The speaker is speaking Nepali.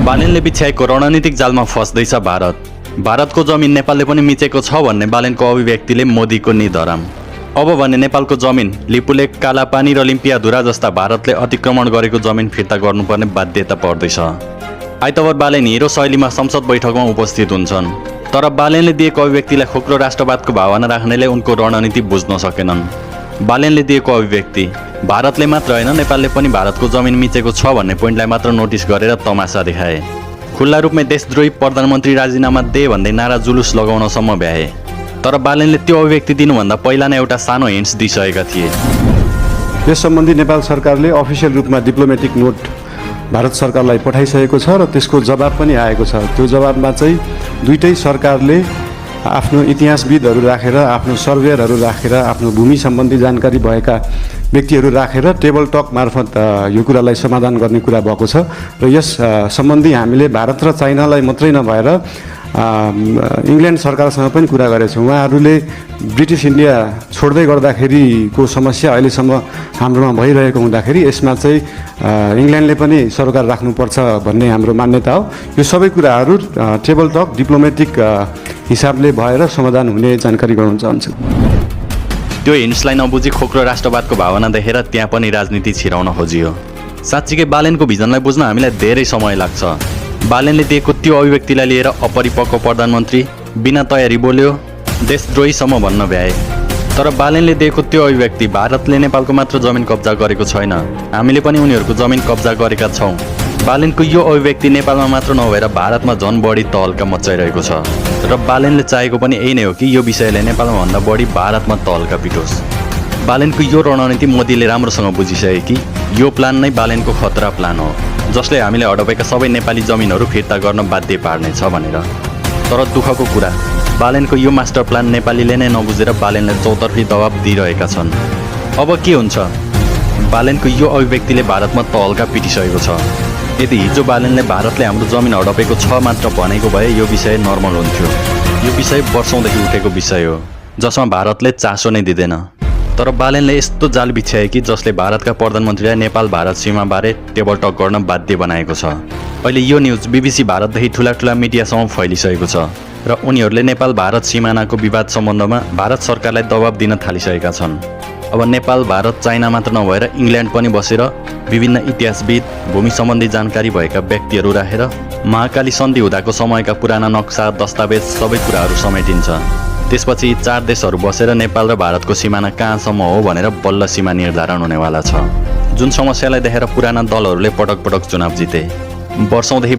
बालेनले बिछ्याएको रणनीतिक जालमा फस्दैछ भारत। भारतको जमिन नेपालले पनि मिचेको छ भन्ने बालेनको अभिव्यक्तिले मोदीको निधराम। अब भने नेपालको जमिन लिपुलेक, कालापानी र लिम्पियाधुरा जस्ता भारतले अतिक्रमण गरेको जमिन फिर्ता गर्नुपर्ने बाध्यता पर्दैछ। आइतबार बालेन हिरो शैलीमा संसद बैठकमा उपस्थित हुन्छन्, तर बालेनले दिएको अभिव्यक्तिलाई खोक्रो राष्ट्रवादको भावना राख्नेले उनको रणनीति बुझ्न सकेनन्। बालेनले दिएको अभिव्यक्ति भारतले मात्र होइन नेपालले पनि भारतको जमिन मिचेको छ भन्ने पोइन्टलाई मात्र नोटिस गरेर तमासा देखाए। खुल्ला रूपमै देशद्रोही प्रधानमन्त्री राजीनामा दे भन्दै नारा जुलुस लगाउनसम्म भ्याए। तर बालेनले त्यो अभिव्यक्ति दिनुभन्दा पहिला नै एउटा सानो हिन्ट्स दिइसकेका थिए। यस सम्बन्धी नेपाल सरकारले अफिसियल रूपमा डिप्लोमेटिक नोट भारत सरकारलाई पठाइसकेको छ र त्यसको जवाब पनि आएको छ। त्यो जवाबमा चाहिँ दुईटै सरकारले आफ्नो इतिहासविदहरू राखेर, आफ्नो सर्वेयरहरू राखेर, आफ्नो भूमि सम्बन्धी जानकारी भएका व्यक्तिहरू राखेर टेबल टक मार्फत यो कुरालाई समाधान गर्ने कुरा भएको छ। र यस सम्बन्धी हामीले भारत र चाइनालाई मात्रै नभएर इङ्ल्यान्ड सरकारसँग पनि कुरा गरेछौँ। उहाँहरूले ब्रिटिस इन्डिया छोड्दै गर्दाखेरिको समस्या अहिलेसम्म हाम्रोमा भइरहेको हुँदाखेरि यसमा चाहिँ इङ्ल्यान्डले पनि सरोकार राख्नुपर्छ भन्ने हाम्रो मान्यता हो। यो सबै कुराहरू टेबल टक डिप्लोमेटिक हिसाबले भएर समाधान हुने जानकारी गराउन चाहन्छु। त्यो हिन्ट्सलाई नबुझी खोक्रो राष्ट्रवादको भावना देखेर त्यहाँ पनि राजनीति छिराउन खोजियो। साँच्चीकै बालेनको भिजनलाई बुझ्न हामीलाई धेरै समय लाग्छ। बालेनले दिएको त्यो अभिव्यक्तिलाई लिएर अपरिपक्व प्रधानमन्त्री बिना तयारी बोल्यो, देशद्रोहीसम्म भन्न भ्याए। तर बालेनले दिएको त्यो अभिव्यक्ति भारतले नेपालको मात्र जमिन कब्जा गरेको छैन, हामीले पनि उनीहरूको जमिन कब्जा गरेका छौँ। बालेनको यो अभिव्यक्ति नेपालमा मात्र नभएर भारतमा झन् बढी तहल्का मचाइरहेको छ। र बालेनले चाहेको पनि यही नै हो कि यो विषयले नेपालमा भन्दा बढी भारतमा तहल्का पिटोस्। बालेनको यो रणनीति मोदीले राम्रोसँग बुझिसके कि यो प्लान नै बालेनको खतरा प्लान हो, जसले हामीले हडपेका सबै नेपाली जमिनहरू फिर्ता गर्न बाध्य पार्नेछ भनेर। तर दुःखको कुरा, बालेनको यो मास्टर प्लान नेपालीले नै नबुझेर बालेनलाई चौतर्फी दबाब दिइरहेका छन्। अब के हुन्छ? बालेनको यो अभिव्यक्तिले भारतमा तहल्का पिटिसकेको छ। यदि हिजो बालेनले भारतले हाम्रो जमिन हडपेको छ मात्र भनेको भए यो विषय नर्मल हुन्थ्यो। यो विषय वर्षौँदेखि उठेको विषय हो जसमा भारतले चासो नै दिँदैन। तर बालेनले यस्तो जाल बिछ्याए कि जसले भारतका प्रधानमन्त्रीलाई नेपाल भारत सीमाबारे टेबल टक गर्न बाध्य बनाएको छ। अहिले यो न्युज BBC भारतदेखि ठुला मिडियासम्म फैलिसकेको छ र उनीहरूले नेपाल भारत सिमानाको विवाद सम्बन्धमा भारत सरकारलाई दबाब दिन थालिसकेका छन्। अब नेपाल, भारत, चाइना मात्र नभएर इङ्ल्यान्ड पनि बसेर विभिन्न इतिहासविद, भूमि सम्बन्धी जानकारी भएका व्यक्तिहरू राखेर महाकाली सन्धि हुँदाको समयका पुराना नक्सा, दस्तावेज सबै कुराहरू समेटिन्छ। त्यसपछि 4 देशहरू बसेर नेपाल र भारतको सिमाना कहाँसम्म हो भनेर बल्ल सीमा निर्धारण हुनेवाला छ। जुन समस्यालाई देखेर पुराना दलहरूले पटक पटक चुनाव जिते। वर्षौँदेखि